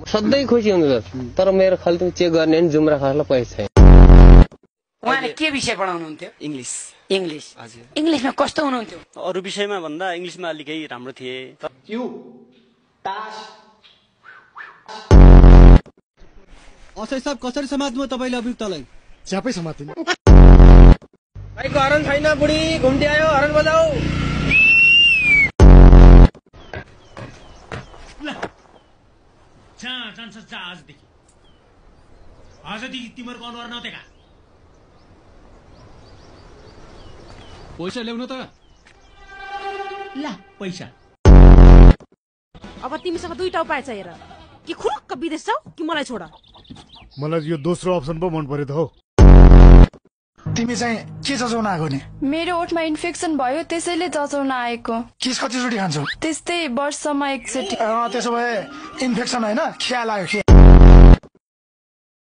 सधैँ खुसी हुनुहुन्छ तर मेरो खाल्टो चेक गर्ने नि जुम्रा खासलाई पैसा छैन। उहाँले के विषय पढाउनुहुन्थ्यो? इंग्लिश। इंग्लिश। हजुर। इंग्लिशमा कस्तो हुनुहुन्थ्यो? अरु विषयमा भन्दा इंग्लिशमा अलिकै राम्रो थिए। असै सब कसरी समात्नु तपाईले अभियुक्तलाई? च्यापै समातिन। भाइको हरन छैन, बुढी घुम्दै आयो, हरन बजाऊ। जान्छ आजदेखि। आजदेखि तिमीहरूको अनुहार नदेखा। पैसा ल्याउन त। ला पैसा। अब तिमीसँग दुईटा उपाय छ हेर, कि खुरुक्क विदेश जाऊ कि मलाई छोड। मलाई यो दोस्रो अप्सन पो मन पर्यो त हो। तिमी चाहिँ के जचाउन आएको नि? मेरो ओठमा इन्फेक्सन भयो त्यसैले जचाउन आएको। किस कतिचोटि खान्छौ? त्यस्तै वर्षमा एकचोटि। त्यसो भए इन्फेक्सन होइन, खिया लाग्यो।